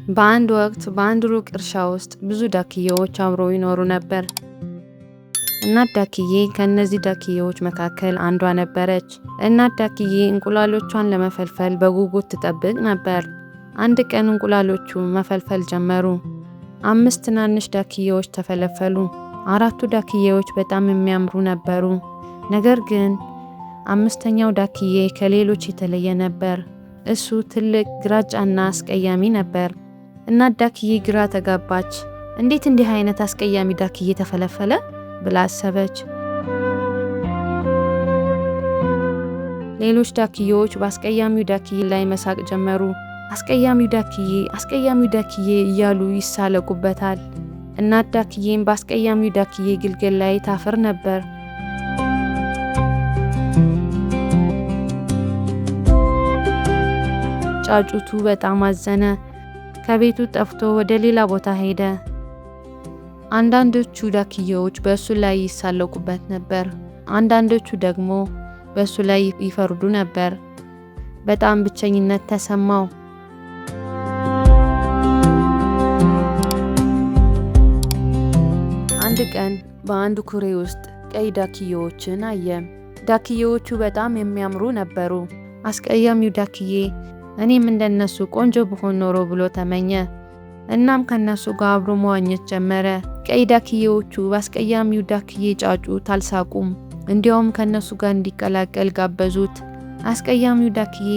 በአንድ ወቅት በአንድ ሩቅ እርሻ ውስጥ ብዙ ዳክዬዎች አብረው ይኖሩ ነበር። እናት ዳክዬ ከእነዚህ ዳክዬዎች መካከል አንዷ ነበረች። እናት ዳክዬ እንቁላሎቿን ለመፈልፈል በጉጉት ትጠብቅ ነበር። አንድ ቀን እንቁላሎቹ መፈልፈል ጀመሩ። 5 ትናንሽ ዳክዬዎች ተፈለፈሉ። 4ቱ ዳክዬዎች በጣም የሚያምሩ ነበሩ። ነገር ግን 5ኛው ዳክዬ ከሌሎች የተለየ ነበር። እሱ ትልቅ፣ ግራጫና አስቀያሚ ነበር። እናት ዳክዬ ግራ ተጋባች። እንዴት እንዲህ አይነት አስቀያሚ ዳክዬ ተፈለፈለ ብላ አሰበች። ሌሎች ዳክዬዎች በአስቀያሚው ዳክዬ ላይ መሳቅ ጀመሩ። አስቀያሚው ዳክዬ፣ አስቀያሚው ዳክዬ እያሉ ይሳለቁበታል። እናት ዳክዬም በአስቀያሚው ዳክዬ ግልገል ላይ ታፍር ነበር። ጫጩቱ በጣም አዘነ። ከቤቱ ጠፍቶ ወደ ሌላ ቦታ ሄደ። አንዳንዶቹ ዳክዬዎች በእሱ ላይ ይሳለቁበት ነበር። አንዳንዶቹ ደግሞ በእሱ ላይ ይፈርዱ ነበር። በጣም ብቸኝነት ተሰማው። አንድ ቀን በአንድ ኩሬ ውስጥ ቀይ ዳክዬዎችን አየ። ዳክዬዎቹ በጣም የሚያምሩ ነበሩ። አስቀያሚው ዳክዬ እኔም እንደነሱ ቆንጆ ብሆን ኖሮ ብሎ ተመኘ። እናም ከነሱ ጋር አብሮ መዋኘት ጀመረ። ቀይ ዳክዬዎቹ በአስቀያሚው ዳክዬ ጫጩት አልሳቁም። እንዲያውም ከነሱ ጋር እንዲቀላቀል ጋበዙት። አስቀያሚው ዳክዬ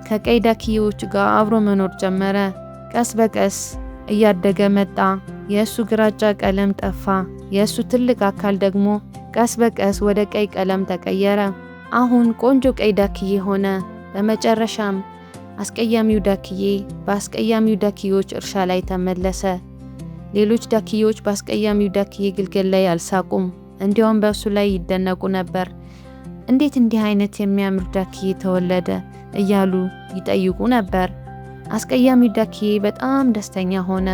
ከቀይ ዳክዬዎች ጋር አብሮ መኖር ጀመረ። ቀስ በቀስ እያደገ መጣ። የእሱ ግራጫ ቀለም ጠፋ። የእሱ ትልቅ አካል ደግሞ ቀስ በቀስ ወደ ቀይ ቀለም ተቀየረ። አሁን ቆንጆ ቀይ ዳክዬ ሆነ። በመጨረሻም አስቀያሚው ዳክዬ በአስቀያሚው ዳክዬዎች እርሻ ላይ ተመለሰ። ሌሎች ዳክዬዎች በአስቀያሚው ዳክዬ ግልገል ላይ አልሳቁም። እንዲያውም በእሱ ላይ ይደነቁ ነበር። እንዴት እንዲህ አይነት የሚያምር ዳክዬ ተወለደ እያሉ ይጠይቁ ነበር። አስቀያሚው ዳክዬ በጣም ደስተኛ ሆነ።